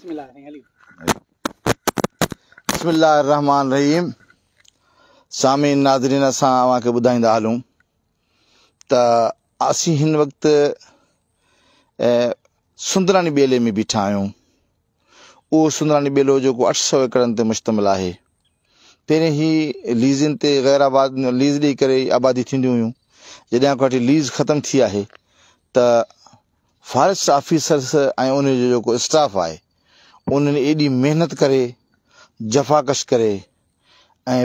بسم الله سائين هلي. بسم الله الرحمن الرحيم سامعين ناظرين اسان اوهان کي ٻڌائيندا هلون ته اسين هن وقت سندراني ٻيلي ۾ بيٺا آهيون اهو سندراني ٻيلو جيڪو 800 ايڪڙن تي مشتمل آهي پهرين هي ليزن تي غير آباد ليز ڏئي ڪري آبادي ٿينديون هيون جڏهن کان وٺي ليز ختم ٿي آهي ته فاريسٽ آفيسرس ۽ انهن جو جيڪو اسٽاف آهي انهن ايڏي محنت ڪري جفاڪش ڪري ۽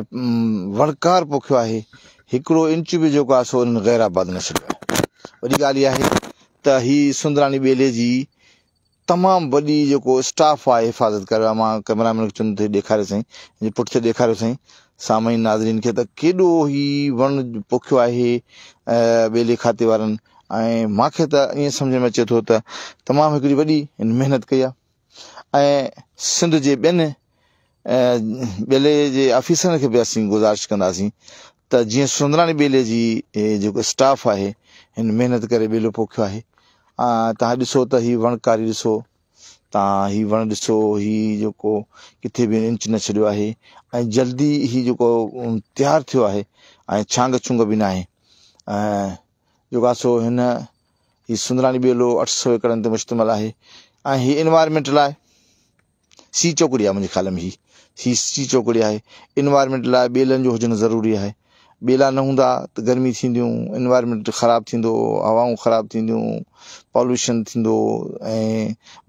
وڻڪار پوکيو آهي هڪڙو انچ به جيڪو آهي سو انهن غير آباد نه ڇڏيو آهي وڏي ڳالهه اها آهي ته هي سندراني ٻيلي جي تمام وڏي جيڪو اسٽاف آهي حفاظت ڪري رهيو آهي مان ڪئميرا مين کي چوندس ته ڏيکاري سائين جي پٺتي ڏيکاريو سائين سامعين ناظرين کي ته ڪيڏو هي وڻ پوکيو آهي ٻيلي کاتي وارن ۽ مانکي ته ائين سمجھ ۾ اچي ٿو ته تمام هڪڙي وڏي محنت ڪئي آهي ۽ سنڌ جي ٻين ٻيلي جي آفيسرن کي به اسين گذارش ڪنداسين ته جيئن سندراڻي ٻيلي جي جيڪو اسٽاف آهي هن محنت ڪري ٻيلو پوکيو آهي تهان ڏسو ته هي وڻڪاري ڏسو تهان هي وڻ ڏسو هي جيڪو ڪٿي به انچ نه ڇڏيو آهي ۽ جلدي هي جيڪو تيار ٿيو آهي ۽ ڇانگ ڇونگ به ناهي ۽ جيڪو آهي سو هن هي سندراڻي ٻيلو 800 ايڪڙن تي مشتمل آهي ۽ هي انوائرمينٽ لاء سي چوڪڙي آهي منهنجي خيال ۾ هي هي سي چوڪڙي آهي انوائرمينٽ لاء ٻيلن جو هجڻ ضروري آهي ٻيلا نه هوندا ته گرمي ٿينديون انوائرمينٽ خراب ٿيندو هوائون خراب ٿينديون پالوشن ٿيندو ۽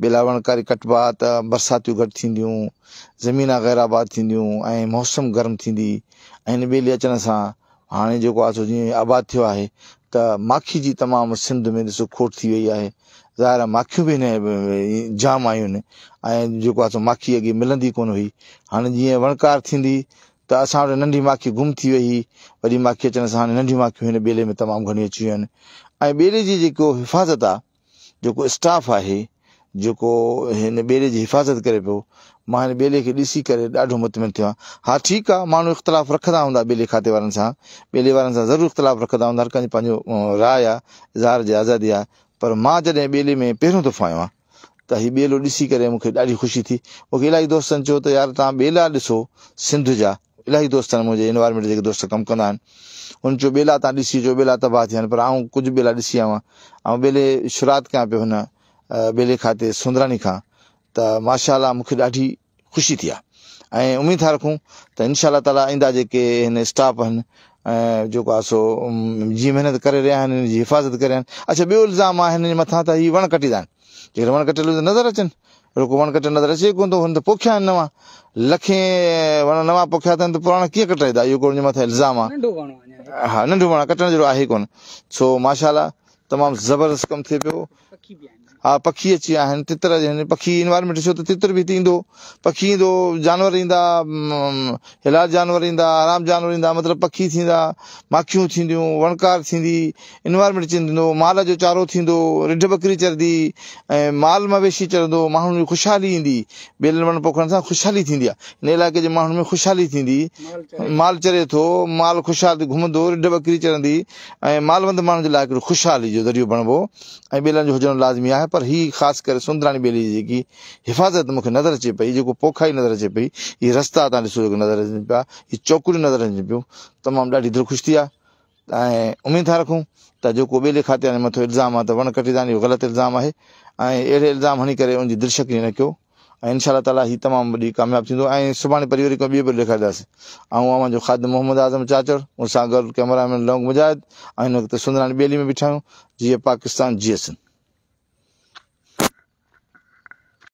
ٻيلا وڻڪاري ڪٽبا ته برساتيون گهٽ ٿينديون زمينا غير آباد ٿينديون ۽ موسم گرم ٿيندي ۽ هن ٻيلي اچڻ سان هاڻي جيڪو آهي سو جيئن آباد ٿيو آهي ته ماکي جي تمام سنڌ ۾ ڏسو کوٽ ٿي وئي آهي ظاهر آهي ماکيون به هن جام آيون آهن ۽ جيڪو آهي سو ماکي اڳي ملندي ڪونه هئي هاڻي جيئن وڻڪار ٿيندي ته اسان وٽ ننڍي ماکي گم ٿي وئي هئي وڏي ماکي اچڻ سان هاڻي ننڍيون ماکيون هن ٻيلي ۾ تمام گهڻيون اچي ويون آهن ۽ ٻيلي جي جيڪو حفاظت آهي جيڪو اسٽاف آهي جيڪو هن ٻيلي جي حفاظت ڪري پيو مان هن ٻيلي کي ڏسي ڪري ڏاڍو مطمئن ٿيو آهيان ها ٺيڪ آهي ماڻهو اختلاف رکندا هوندا ٻيلي کاتي وارن سان ٻيلي وارن سان ضرور اختلاف رکندا هوندا هر ڪنهن جو پنهنجو راء آهي اظهار جي آزادي آهي پر مان جڏهن ٻيلي ۾ پهريون دفعو آيو آهيان ته هي ٻيلو ڏسي ڪري مون کي ڏاڍي خوشي ٿي مون کي الاهي دوستن چيو ته يار توهان ٻيلا ڏسو سنڌ جا الاهي دوستن منهنجي انوائرمينٽ جيڪي دوست ڪم ڪندا آهن انهن چيو ٻيلا تان ڏسي اچو ٻيلا تباهه ٿيا آهن پر آئون ڪجهه ٻيلا ڏسي آيو آهيان آئون ٻيلي شروعات ڪيان پيو هن ٻيلي کاتي سندراني کان ته ماشاء الله مونکي ڏاڍي خوشي ٿي آهي ۽ اميد ٿا رکون ته انشاء الله تعالي آئنده جيڪي هن اسٽاف آهن جيڪو آهي سو جيئن محنت ڪري رهيا آهن ان جي حفاظت ڪري رهيا آهن اڇا ٻيو الزام آهي هنن جي مٿان ته هي وڻ ڪٽيندا آهن جيڪڏهن وڻ ڪٽيل نظر اچن رڳو وڻ ڪٽيل نظر اچي ڪونه ٿو هن ته پوکيا آهن نوان لکين وڻ نوان پوکيا اٿن ته پراڻا ڪيئن ڪٽائيندا اهو ڪو ان جي مٿان الزام آهي ننڍو وڻ آهي ها ننڍو وڻ ڪٽڻ جهڙو آهي ڪونه سو ماشاء الله تمام زبردست ڪم ٿئي پيو ها پکي اچي ويا آهن تتر آهن پکي انوائرمينٽ ڏسو ته تتر به هتي ايندو پکي ايندو جانور ايندا حلال جانور ايندا حرام جانور ايندا مطلب پکي ٿيندا ماکيون ٿينديون وڻڪار ٿيندي انوائرمينٽ چينج ٿيندو مال جو چارو ٿيندو رڍ ٻڪري چرندي ۽ مال مويشي چرندو ماڻهن ۾ خوشحالي ايندي ٻيلن وڻن پوکڻ سان خوشحالي ٿيندي آهي هن علائقي جي ماڻهن ۾ خوشحالي ٿيندي مال چري ٿو مال خوشحال ٿي گهمندو رڍ ٻڪري چرندي ۽ مالوند ماڻهن جي لاء هڪڙو خوشحالي جو ذريعو بڻبو ۽ ٻيلن جو هجڻ لازمي آهي پر هي خاص ڪري سندراڻي ٻيلي جي جيڪي حفاظت مون کي نظر اچي پئي جيڪو پوکائي نظر اچي پئي هي رستا تان ڏسو جيڪو نظر اچن پيا هي چوڪڙيون نظر اچن پيون تمام ڏاڍي دل خوش ٿي آهي ۽ اميد ٿا رکون ته جيڪو ٻيلي کاتي وارن مٿو الزام آهي ته وڻ ڪٽيندا آهن اهو غلط الزام آهي ۽ اهڙي الزام هڻي ڪري ان جي دل شڪني نه ڪيو ۽ انشاء الله تعالي هي تمام وڏي ڪامياب ٿيندو ۽ سڀاڻي پري وري ڪو ٻي ڀيرو ڏيکارينداسين آئون اوهان جو خادم محمد اعظم چاچڙ مون سان گڏ ڪئميرا مين لونگ مجاهد ۽ هن وقت سندراڻي ٻيلي ۾ بيٺا آهيون جيئي پاڪستان جيئي سنڌ.